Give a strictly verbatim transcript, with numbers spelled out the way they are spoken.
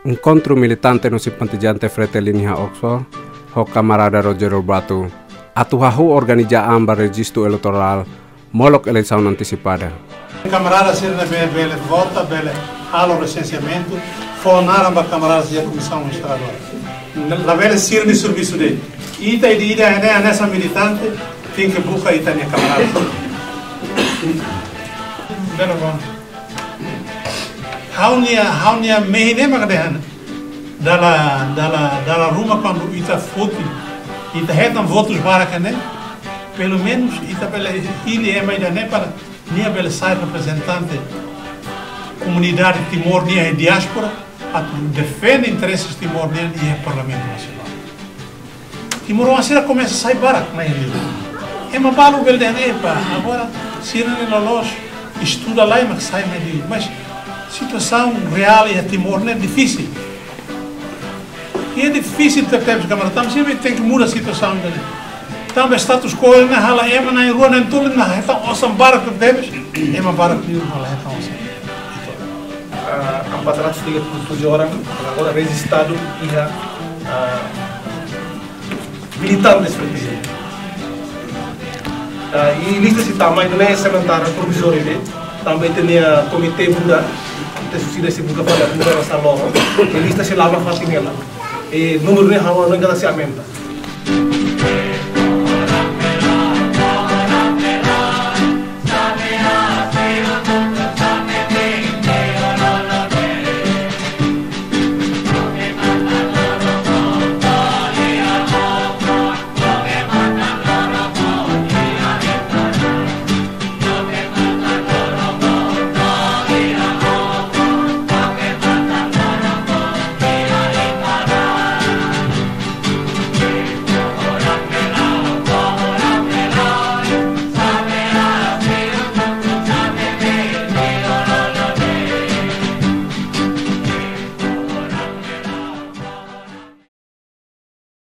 Enkontru militante no simpatizante Fretilin iha Oxford ho kamarada Rogério Lobato atu hahú organiza an ba rejistu eleitorál molok eleisaun antesipada. Kamarada sira ne'ebé bele vota, bele halo resenseamentu, fó naran ba kamarada sira komisaun registradora. Labele sira-nia servisu de'it. Ita ida-idak ne'e hanesan militante, tenke buka ita-nia kamarada. Bele bom. Ha'u-nia, ha'u-nia mehi ne'e mak dehan. Dala, dala, dala ruma kuandu ita foti, ita hetan votus barak ne'e, pelumenus ita bele hili ema ida-ne'e para nia bele sai reprezentante komunidade Timor nian iha diáspora, atu defende intereses Timor nian iha Parlamentu Nasionál. Timoroan sira komesa sai barak mai li'ur. Ema balu bele dehan, "Epa, agora sira-ne'e loloos estuda lai mak sai mai li'ur." Mas situasaun reál iha Timor ne'e difisil. I é difisil tebes, kamarada. Tanba sira tenke muda situasaun ne'e. Tanba status quo ne'e halo ema na'in-rua na'in-tolu la hetan osan barak tebes, ema barak liu la hetan osan. Ah, empat ratus tiga puluh tujuh orang agora rejistadu iha, ah, militantes Fretilin. Ah, i lista sira tama, ita-nia sementara provizóriu de'it, tanba ita-nia komité muda, ita susida sira buka fali muda rasa logo, i lista sira lama fatin hela. I númeru ne'e ha'u hanoin katak sei aumenta.